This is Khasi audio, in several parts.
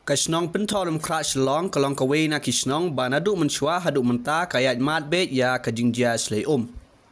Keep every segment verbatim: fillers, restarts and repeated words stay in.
Ka shnong Pynthorumkhrah Shillong ka long kawei na ki shnong ba naduh mynshuwa haduh mynta ka ïaid mad beit ïa ka jingjia shlei um.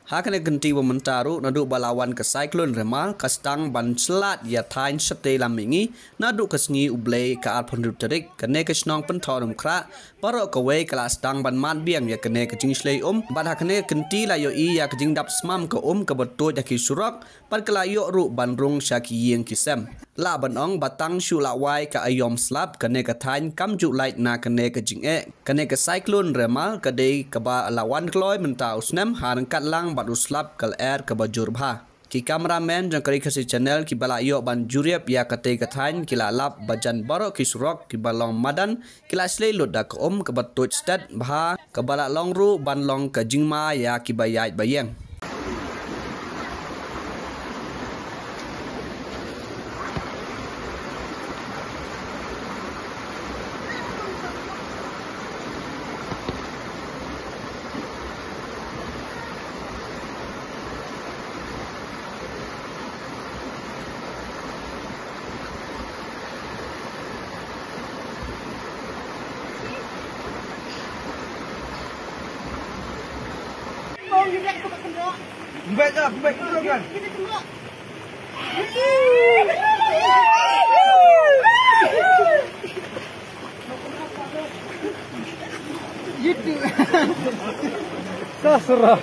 Ha kane ka kynti ba mynta ruh naduh ba la wan ka Cyclone Remal ka sdang ban shlad ïa thaiñ shatei lam mihngi naduh ka sngi U Blei ka arphew hynriew tarik, kane ka shnong Pynthorumkhrah baroh kawei ka la sdang ban mad biang ïa kane ka jingshlei um. Bad ha kane ka kynti la ïohi ïa ka jingdap smam ka um kaba tuid ha ki surok, bad ka la ïoh ruh ban rung sha ki ïing ki sem. Lah ban ong ba tang shu la wai ka aïom slap, kane ka thaiñ kam ju lait na kane ka jingeh. Kane ka Cyclone Remal ka dei kaba la wan kloi mynta u snem ha ryngkat lang bad u slap ka lyer kaba jur bha. Ki cameraman jong ka Ri Khasi Channel kiba la ïoh ban jurip ïa katei ka thaiñ ki la lap ba jan baroh ki surok kiba long madan ki la shlei lut da ka um kaba tuid stet bha, kaba la long ruh ban long ka jingma ïa kiba ïaid ba ïeng. Sasra.